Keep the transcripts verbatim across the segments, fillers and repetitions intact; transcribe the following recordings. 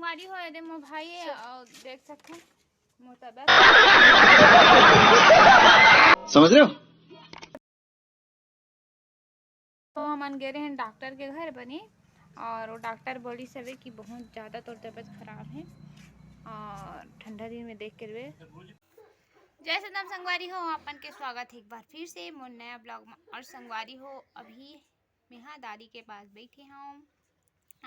संगवारी हो, एदे मोर भाई हे, अउ देख सकथन मोर तबियत। समझ रहे हो? तो हमन गे रहे हैं डॉक्टर के घर बने, और वो डॉक्टर बोलिस हवे कि बहुत ज़्यादा तोर तबियत खराब है और ठंडा दिन में देख के रहे। जय सतनाम संगवारी हो, अपन के स्वागत है एक बार फिर से मोर नया ब्लॉग में। और संगवारी हो, अभी मेहा दादी के पास बैठे हूँ।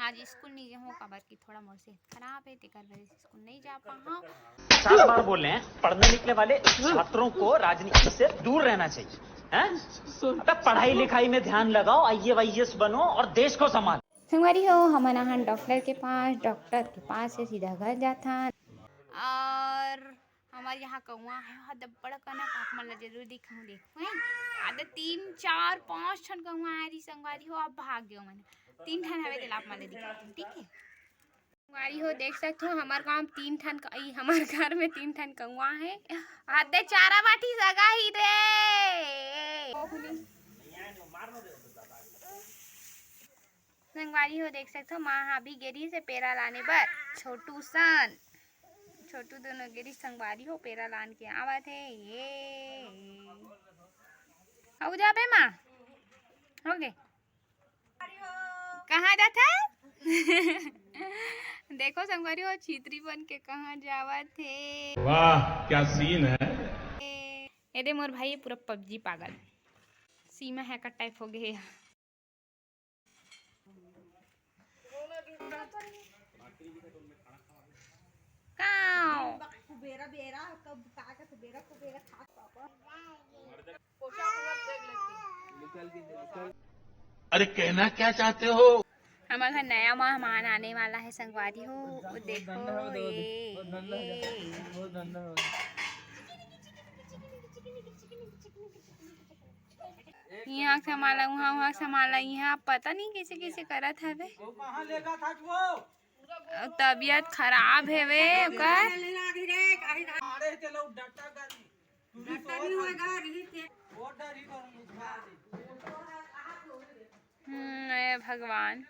आज स्कूल नहीं गए हूँ, काबर कि थोड़ा मोर सेहत खराब है, तेकर वजह से स्कूल नहीं जा पाऊँ। सात बार बोल रहे हैं, पढ़ने निकले वाले छात्रों को राजनीति से दूर रहना चाहिए, हैं? अबे पढ़ाई लिखाई में ध्यान लगाओ, आईएएस वाईएएस बनो और देश को संभालो। संगवारी हो, हमन आहन डॉक्टर के पास, डॉक्टर के पास से सीधा घर जाथन। और हमर यहाँ कौआ है, ओहा दब्बड़ कनक, आप मन ला जरूर दिखाऊं, देखो, हैं? आधा तीन, चार, पाँच ठन कौआ आए रही संगवारी हो, अब भाग गयो मन। तीन ठन हवे, तेला आप मन ला दिखाथन, ठीक है? संगवारी हो, देख सकत हो, हमर गांव में तीन ठन क-, ई, हमर घर में तीन ठन कौआ है। आधे चारा बाटी सगा ही रे। संगवारी हो, देख सकत हो, माँ ह अभी गे रहिस हे पेरा लाने बर। छोटू सन, छोटू दोनों गे रहिस संगवारी हो, पेरा लान के आवत हे। ये अउ जाबे माँ, हो गे। कहाँ जात हे? देखो संगवारी हो, छितरी बन के कहाँ जावत हे। वाह, क्या सीन है। एदे मोर भाई पूरा पबजी पागल, सीमा हैकर टाइप हो गए। काव। कुबेरा बेरा, कब का कहत बेरा, कुबेरा खात पापा। अरे कहना क्या चाहते हो? हमर घर नया मेहमान आने वाला है संगवारी हो, वो देखो ये। इहाँ के समाला, उहाँ, उहाँ के समाला, इहाँ पता नहीं कैसे कैसे करत हवे। अउ तबियत खराब हवे ओकर। हम्म, ए भगवान।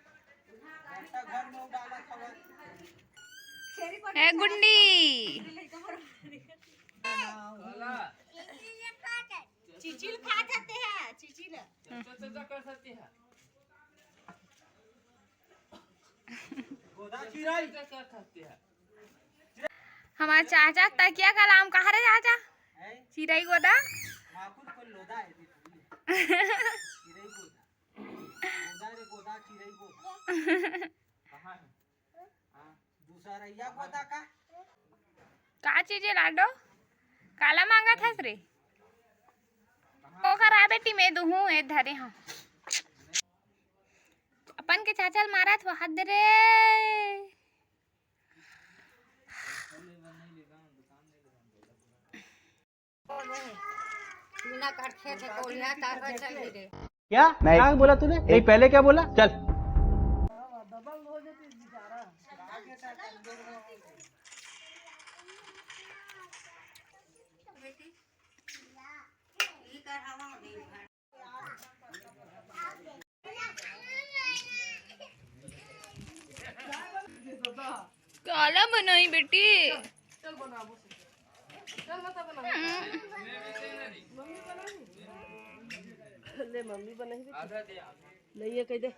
ए गुंडी। चिचिल खा सकते हैं, चिचिल। हमार चाचा तकिया का नाम कहा रे चाचा? चिरई गोदा। का चीज है लाडो? काला मांगत हस रे? ओकर आ बेटी, मैं दुहूं ए धरे हूं। अपन के चाचा ल मारत हो, हद रे। बिना कटखे थे कोलिया ताकत चली रे। क्या? नहीं। क्या बोला तूने? नहीं, पहले क्या बोला? चल। काला बनाई बेटी। ले मम्मी बनाई बेटी। नहीं है, कह दे।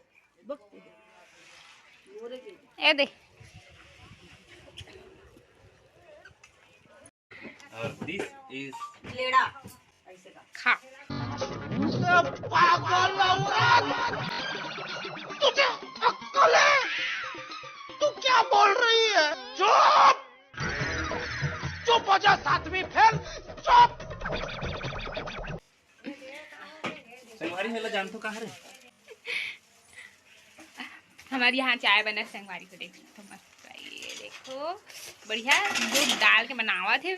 ए दे। और this is लेड़ा। ऐसे का। खा। पागल औरत, तुझे अक्कल है? तू क्या बोल रही है? चुप, चुप हो जा सातवीं फेल, चुप। संगवारी, हमला जानथो कहाँ रे? हमर यहाँ चाय बनत संगवारी हो, देख सकथो मस्त, ये देखो बढ़िया दूध डाल के बनावत हे।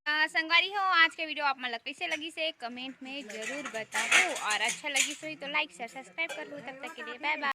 अ, संगवारी हो, आज के वीडियो आप मन ला कैसे लगिस हे, कमेंट में जरूर बताओ, और अच्छा लगिस होही तो लाइक, शेयर, सब्सक्राइब कर लो। तब तक के लिए बाय बाय।